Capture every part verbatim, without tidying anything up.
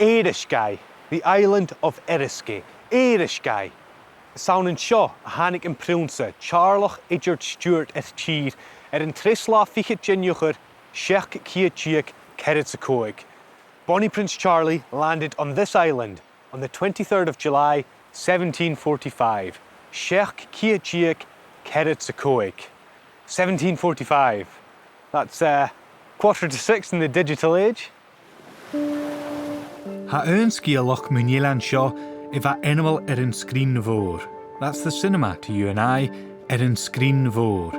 Èirisgeigh, the island of Eriskay. Èirisgeigh. 'S ann an seo a thàinig am Prionnsa Teàrlach Eideard Stiùbhart air tìr air an treas latha fichead den Iuchar, seachd ceud deug ceathrad 's a còig. Bonnie Prince Charlie landed on this island on the twenty-third of July, seventeen forty-five. Seachd ceud deug ceathrad 's a còig. Seventeen forty-five. That's, uh, quarter to six in the digital age. Tha aon sgeulachd mun eilean seo a bha ainmeil air an sgrìn mhòr. That's the cinema to you and I, air an sgrìn mhòr.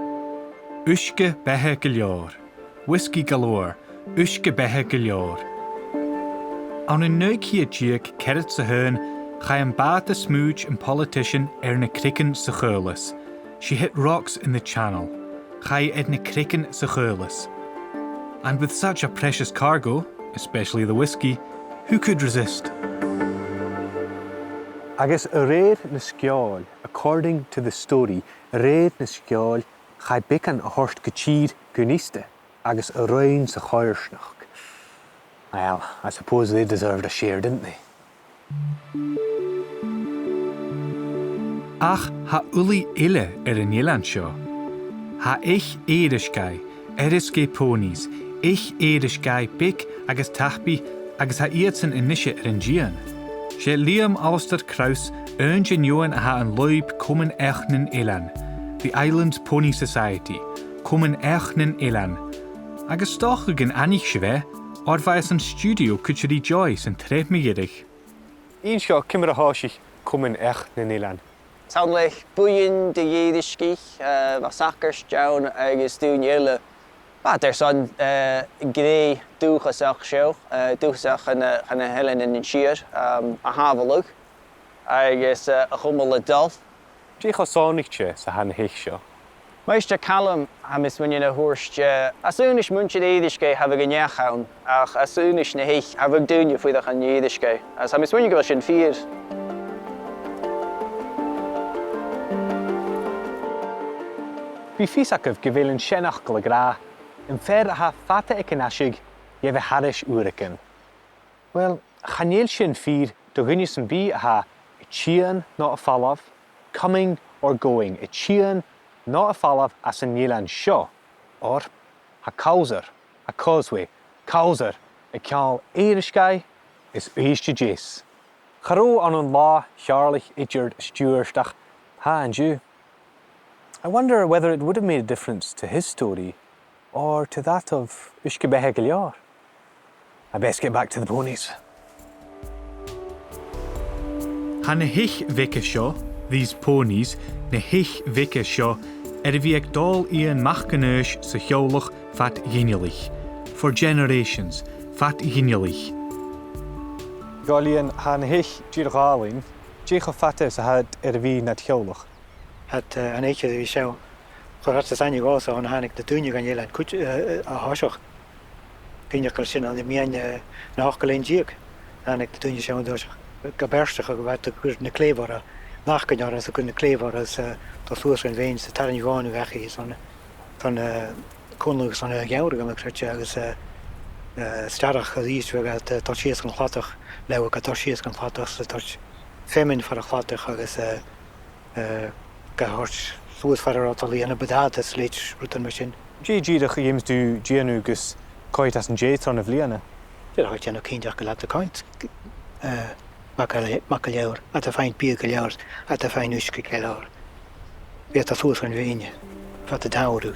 Uisge-beatha gu leòr. Whisky galore. Uisge-beatha gu leòr. Ann an naoi ceud deug ceathrad 's a h-aon, chaidh am bàta-smùid am Politician air na creagan sa chaolas. She hit rocks in the channel. Chaidh i air na creagan sa chaolas. And with such a precious cargo, especially the whisky, who could resist? Agus a rèir na sgeòil, according to the story, a rèir na sgeòil, chaidh beagan a thoirt gu tìr gun fhiosta agus a roinn sa choimhearsnachd. Well, I suppose they deserved a share, didn't they? Ach tha ulaidh eile air an eilean seo. Tha eich Èirisgeigh, Eriskay ponies, eich Èirisgeigh beag agus tapaidh, agus tha iadsan a-nise air an dìon. 'S e Liam Alasdair Crouse aon de na daoine a tha an lùib Comann Each nan Eilean, the Islands Pony Society, Comann Each nan Eilean. Agus 's dòcha gun aithnich sibh e, oir bha e san stiùidio cuide ri Joy san t-sreath mu dheireadh. Innis dhomh ciamar a thòisich Comann Each nan Eilean. 'S ann le buidheann de dh'Èirisgich, eh, bha sagairt ann agus daoine eile. Bha iad airson, eh, gnè dhùthchasach seo, eh, dùthchasach chun na, chun na h-Eileanan an Iar, um, a shàbhaladh agus, eh, a chumail a' dol. Dè cho sònraichte 's a tha na h-eich seo? Maighstir Calum, tha mi a' smaoineachadh, a thuirt, eh, às aonais muinntir Èirisgeigh cha bhiodh an each ann, ach às aonais na h-eich cha bhiodh daoine a' fuireach ann an Èirisgeigh. Agus tha mi a' smaoineachadh gu bheil sin fìor. Bidh fios agaibh gu bheil an seanfhacal ag ràdh, am fear a tha fada aig an aiseag, gheibh e thairis uaireigin. Uill, chan eil sin fìor do dhuine sam bith a tha a' tighinn no a' falbh, coming or going, a' tighinn no a' falbh às an eilean seo, oir tha cabhsair, a causeway, cabhsair aig ceangal Èirisgeigh is Uibhist a Deas. Cha robh ann an latha Theàrlaich Eideard Stiùbhart ach tha an-diugh. I wonder whether it would have made a difference to his story or to that of Uisge-beatha gu leòr. I best get back to the ponies. Tha na h-eich bheaga seo, these ponies, na h-eich bheaga seo, air a bhith aig Dòmhnall Iain MacAonghais sa Cheòmhlach fad ghinealaich. For generations, fad ghinealaich. Dòmhnall Iain, tha na h-eich dìreach àlainn, dè cho fada 's a tha iad air a bhith nad cheòmhlach? Tha iad, eh, an eich air a bhith seo cho fad 's as aithne dhòmhsa, on a thàinig na daoine dhan eilean cuid, eh, eh, a thoiseach. Cuimhneachadh gu bheil sin ann am meadhan, eh, na h-ochd ceud deug. Thàinig na daoine seo an toiseach. Gu beartach, a' cur na clèibh orra, nacainn orra 's a' cur na clèibh orra 's, eh, dol suas gun bheinn 's a' tarraing dhomh dhachaigh 's an, 's an, eh, cùnladh 's an, eh, geamhradh, tha mi a' creidsinn, agus, eh, eh, starrach a-rithist, bhiodh iad, eh, a' dol sìos dhan chladach, leotha a' dol sìos dhan chladach 's a' toirt feamainn far a' chladaich agus, eh, eh, ga thoirt suas far an robh iad a' dol a dhèanamh buntàta 's leithid rudan mar sin. Dè dìreach a dh'fheumas tu dèanamh gus coimhead às an dèidh tron a' bhliadhna? Dìreach a' dèanamh cinnteach gu bheil iad a' coimhead, eh, math gu le-, math gu leòr, iad a' faighinn biadh gu leòr, iad a' faighinn uisge gu leòr. Bidh iad a' dol suas dhan bheinn fad an t-samhraidh.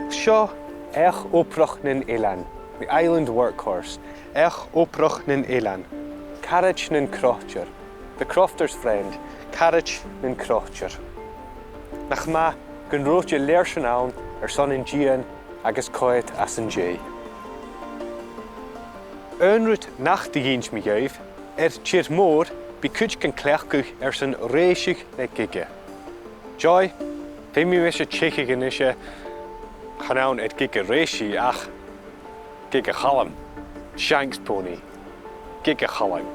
Seo each-obrach nan eilean, the island workhorse, each-obrach nan eilean, caraid nan croitear, the crofter's friend, caraid nan croitear. Nach math gun robh thu airson an dèidh agus coimhead às an dèidh. Aon rud nach do dh'inns mi dhuibh, air tìr-mòr bidh cuid gan cleachdadh airson rèis na gige. Joy, feumaidh mise teicheadh a-nise, chan ann air gige rèis ach gige Chaluim. Shanks' pony. Gige Chaluim.